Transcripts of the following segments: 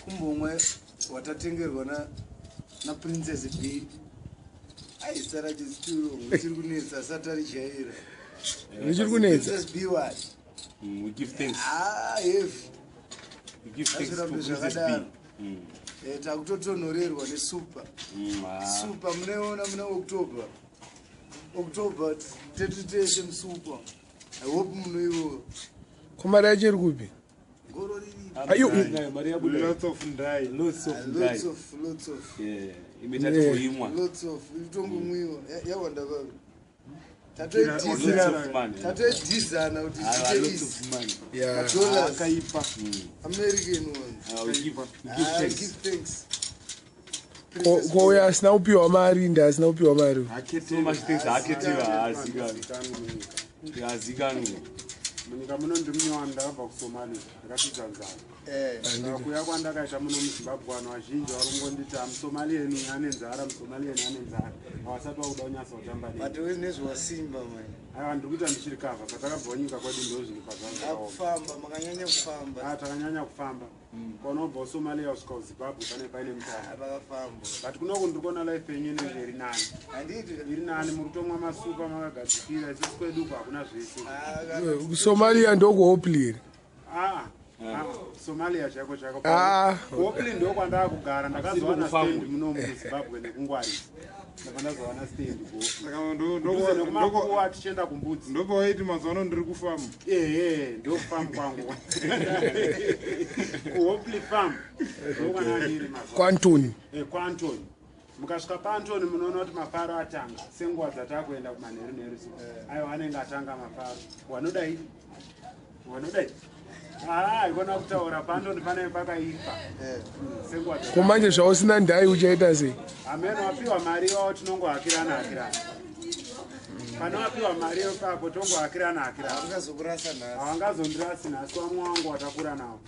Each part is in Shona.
Kumbomwe watatengerwa na na Princess B. Aizita racho zituro richiri kunetsa asati arijaira. Richiri kunetsa. Princess B what? We give thanks. Ah, heavy. We give thanks to Azvirambe Princess B. zvakadaro. Eh, takutotonhorerwa nesuper. Ah. Super munoiona muna October. October tete tese musuper. I hope munoiona. Ko mari yacho iri kupi? Ngoro riri. Ayo. Nayo mari yabuda. Lots of ndai. Lots of Ah, ndai. Lots of lots of Yeah, imwe tatoimwa. lots of itongomwiwa yawanda baba. Lots of money. Tatoidhizana kuti Ah, zviite lots easy. of money. Yeah. Dollars, Akaipa. American ones. Ah, we give Ah, thanks. give thanks. Ko uyo asina kupiwa mari ndi asina kupiwa mari. So much thanks. Haketiwa, haazikanwi. Munyika Haazikanwi. munyika muno ndiri munyowani, ndakabva kuSomalia, ndakapidza nzara. Eh, Saka kuuya kwandakaita muno muZimbabwe, vanhu vazhinji vari kungonditi, "Musomalia enu ane nzara, Musomalia enu ane nzara." Havasati vakuda kunyatsa kutamba neni. But nezvasimba mani. Aiwa, ndiri kuita ndichiri kavha patakabvawo nyika kwedu, ndo zvinhu pazvanzaaoma. Akufamba, makanyanya kufamba. Ah, takanyanya kufamba. Kwaunobva kuSomalia kusvika kuZimbabwe pane paine mutano. Ah, pakafamba. But kunoku ndiri kuona life yenyu inenge iri nani. Handiti? Iri nani, muri kutomwa masupa makagadzikira. Isusu kweduko hakuna zvese. Ah, kana- KuSomalia ndokuHopley here? Ah, ah, Somalia chaiko chaiko. Ah. Hopley ndo kwandava kugara. Ndakazowana Kufamu. stand muno muZimbabwe nekungwarisa, ndabva ndazowana stand kuHopley. Saka Dhuze nekumakuwa tichienda kumbudzi. Ndopawaiti mazuva ano ndiri kufamu. Ehe, ndokufamu kwangu, kuHopley Farm, ndokwanandiri mazuva. KwaAntony. Eh, kwaAntony. Mukasvika paAntony munoona kuti mafaro atanga, senguva dzatakuenda kumanheru nheru so. Aiwa, anenge atanga mafaro. Wanodai, wanodai, aa, ikona kutaura paAntony panenge pakaipa. Senguva Ko manje zvausina ndai uchaita sei? Hameno, wapiwa mari iwawo, tinongohakirana hakirana. Pane wapiwa mari ipapo, tongohakirana hakirana. Havangazokurasa nhasi. Havangazondirasi nhasi, wamwe wangu watakura nawo,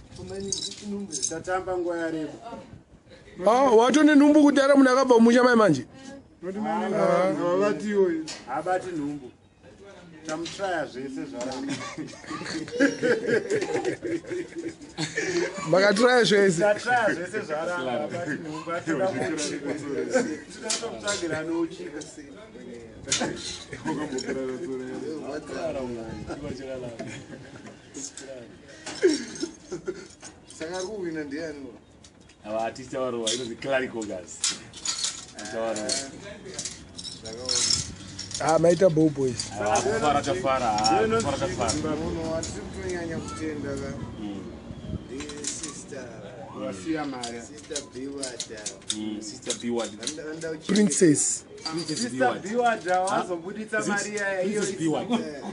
tatamba nguva yareba. Ah, watone nhumbu kudhara munhu akabva mumusha mai manje. Noti havavatiwo. Haabati nhumbu, tamutraya zvese, zvaramba. Makatraya zvese. Tatraya zvese, zvaramba. Haabati nhumbu, atoda kuuchikwa, tinoda kutomutsvagira nouchika. Wakambokirara tsora. Saka ari kuwina ndiani? Ava artist avarova inonzi Clerical Gas. Avarova. Zvakaoma. Ah, maita bow boys. Ava kufara tafara. Ah, kufara tafara. Munhu watiri kutonyanya kutenda ka ndisister. Wasiya mari. Sister Biwada. Sister B word. Princess. Princess B Sister word. Biwada wazobuditsa mari iya iyo. Princess B word.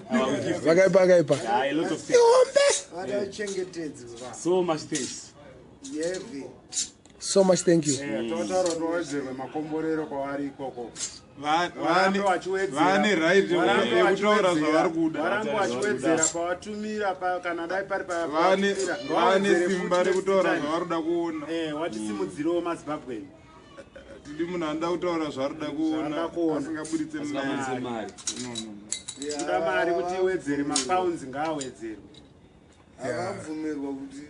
Ava we give thanks. Vakaipa akaipa. Ah, a lot of thanks. Vada kuchengetedzwa. So much thanks. Yevi. So much thank you. Eh, totaura kuti wawedzerwe makomborero kwavari ikoko. Varambe vachiwedzera. Vane right Varambe yekutaura vachiwedzera. zvavari kuda. Varambe vachiwedzera pavatumira kana dai pari Vane pavatumira, vane ngavawedzere simba futi rekutaura next time. zvavari kuda kuona. Eh, watisimudzirewo maZimbabweni. Tidi munhu anoda kutaura zvaari kuda Zvaanoda kuona kuona. asingabuditse Asingabuditse mari. mari. No, no, no. Kuda mari kuti iwedzere, mapounds ngaawedzerwe. Havabvumirwa kuti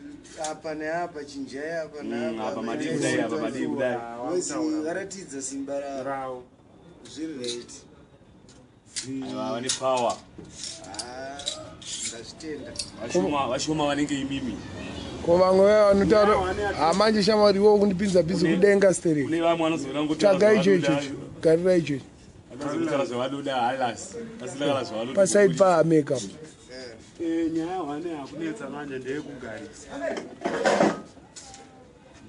apa neapa chinjai, apa neapa. Apa madii kudai, apa madii kudai. Wezi varatidza simba ravo. Ravo. Zviri right. Ava vane power. Ah, ndazvitenda. Vashoma, vashoma vanenge imimi. Ko vamwe vaya vanotaura ha manje shamwari iwo kundipinza bhizi kudenga stereki. Kune vamwe vanozoona ngotaura Tsvaga icho zvavanoda. ichocho, garira ichocho. Vanozotaura zvavanoda halas. Vasina kana zvavanoda. Pasaidi pamakeup. Eh, nyaya hwane yakunetsa manje ndeyekugarisa,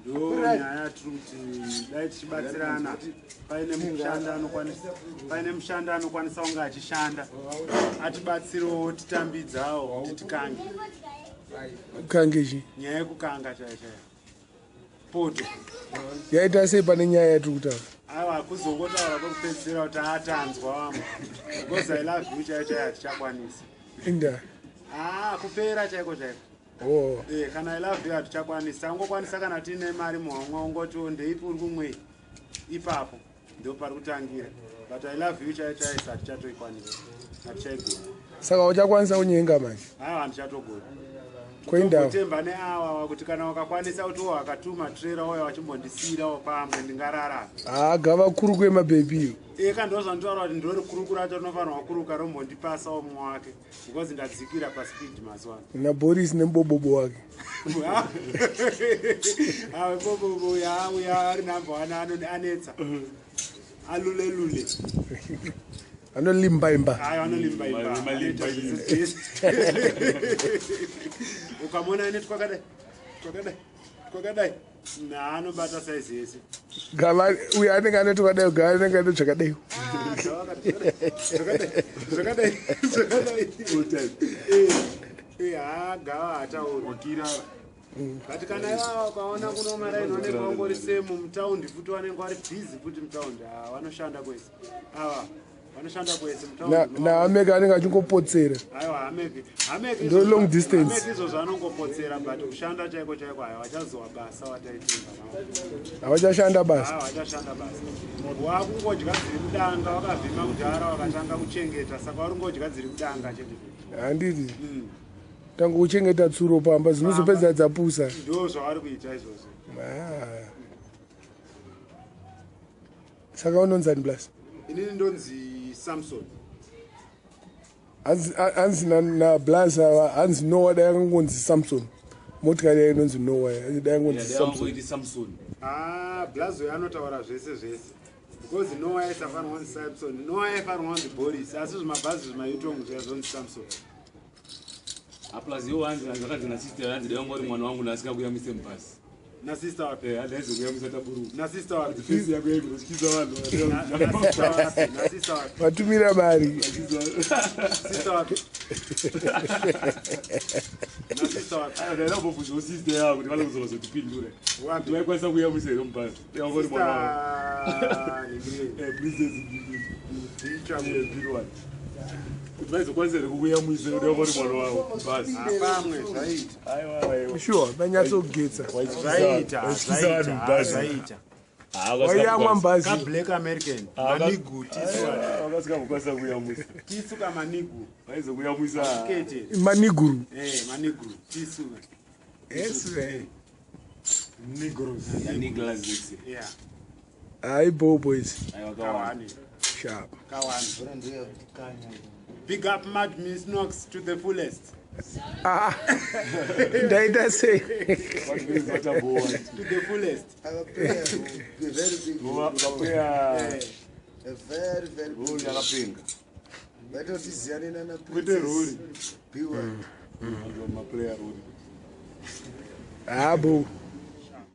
ndo nyaya yatiri kuti dai tichibatsirana, paine mushandi anokwanisa kunge achishanda, atibatsirewo titambidzawo kuti tikange. Kange chi? Nyaya yekukanga chaiyo chaiyo, poto. Yaita sei pane nyaya yatiri kutaura? Aiwa, kuzongotaura kwekupedzisira kuti atanzwa vamwe, because "I love you" chaiyo chaiyo hatichakwanisi. Inda? Ah, kupera chaiko chaiko. Oh. Eh, kana "I love you" hatichakwanisi, tangokwanisa kana tiine mari muhomwe, ungotiwo ndeipi uri kumwei ipapo, ndo pari kutangira. But "I love you" chaiyo chaiyo hatichatoikwanisa, hatichaigona. Saka uchakwanisa kunyenga manje? Aiwa, handichatogona. Koindawo? Kutemba neawawa kuti kana wakakwanisa kuti wo akatuma trera wauya wachimbondisiirawo pamwe, ndingararama. Haa, gava kuru kwemabhebhiyo. Eka, ndo zvanditaura kuti ndori kuruku racho rinofanirwa kuruka, rombondipasawo mumwe wake, because ndadzikira paspeed mazuva ano. NaBoris nemubobobo wake. Awe, bobobo uya ari number one, anetsa alule lule. Anolimbaimba. Ayo, anolimbaimba. Malimba. Anoita zvese zvese. Ukamona ane twakadai twakadai twakadai, naanobata saizi yese. Gava uyo anenge ane twakadai, gava anenge ane zvakadai. Ah, zvakadai zvakadai zvakadai. Eh, gava hatauri. Wakirara. But kana ivava ukaona kuno maraini vanenge vangori semu mutaundi futi, vanenge vari bhizi futi mutaundi. Ah, vanoshanda kwese ava, vanoshanda kwese mutaundi. Naameka anenge achingopotsera. Aiwa, hameki, hameki. Ndo long distance. Hameki izvozvo anongopotsera, but kushanda chaiko chaiko, aiwa, vachazowa basa wataitimba navo. Havachashanda basa. Aiwa, vachashanda basa, wakungodya dziri mudanga. Wakavhima kudhara, wakatanga kuchengeta, saka uri ngodya dziri mudanga chete. Handiti tange kuchengeta tsuro pamba, dzinozopedza dzapusa. Ndo zvavari kuita izvozvo. Ah. Saka unonzani, plus? Inini ndonzi Samson. Hanzi naBlas ava, hanzi Noah dai akangonzi Samson. Motikari yayo inonzi Noah, dai angonzi Samson. Wangoiti Samson. Ah, Blazo anotaura zvese zvese, because Noah aisafanirwa kunzi Samson, Noah aifanirwa kunzi Boris, asi zvimabhazi zvimaYutong zviya zvonzi Samson. Aplus iwo hanzi zvakanzi nasister, hanzi dai wanga uri mwana wangu ndasika kuyamwise mubhasi. Nasister wapi? Handaizokuyamusa taburuka. Nasister wapi? Fesi yako yaikunotyisa vanhu. Nasister wapi? Nasister wapi? Vatumira mari. Sister wapi? Nasister wapi? Ndaidambobvunzawo sister yavo kuti vane kuzozotipindura Wapi? kuti vaikwanisa kuyamwisa here mubhasi dai wanga uri mwana wangu. Sister Ningireni. Princess. Dzicha. Bilwan, kuti vaizokwanisa here kukuyamwisa kuti wanga uri mwana wavo mubhasi? Pamwe zvaita. Aiwa, aiwa. Sure, vanyatsogetsa. Zvaita. Waityisa vanhu Zvaita. mubhazi. Zvaita. Waiyamwa mubhazi? Kablack American manigu tisu. Vakasika kuyamwisa. Tisu kamanigu. Vaizokuyamwisa. Kete. Maniguru. Eh, maniguru tisu. Yes, eh. Negroes. Yeah. Hayi bo, boys. Kawani. Sharp. Kawani. Bora ndoyakutikanya. Big up Mad Miss Knox to the fullest. Ah, ndaita sei? To the fullest. Akaplaya a very big role. Eh, A very very big role. Yakapenga. Vaitotiziyane nana Kwete rori. Princess B1. Maplayer rori. Ha bo.